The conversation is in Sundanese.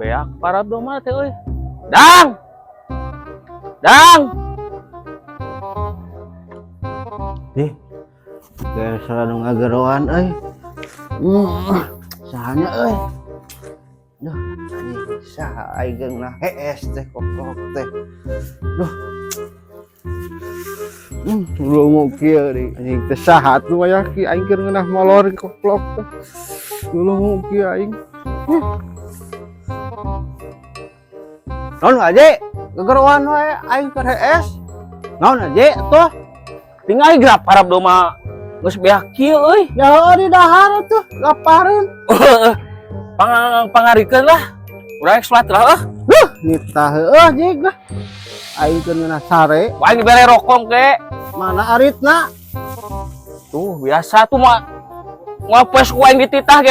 Beak parab domba teh euy. Dang. Dang. Ih, gaya selalu ngageroan euy. Sahanya euy. Duh, anjing saha aing geuna hees teh koplok teh. Duh. Lungu kieu deui. Anjing teh saha tuh aya ki aing keur ngeunah molor koplok teh. Lungu kieu aing. Naon aja, gegeroan wae aing keur hees. Naon aja tuh? Tinggal gerak parab domba geus beak kieu euy. Ya heueuh di dahar tuh, lapareun. Pangarikeun lah. Urang rek salat lah ah. Duh, nitah heueuh jig lah. Aing keur ngeunah sare, Aing dibere rokok ke. Mana aritna? Tuh biasa tuh mah ngapes ku aing dititah gen.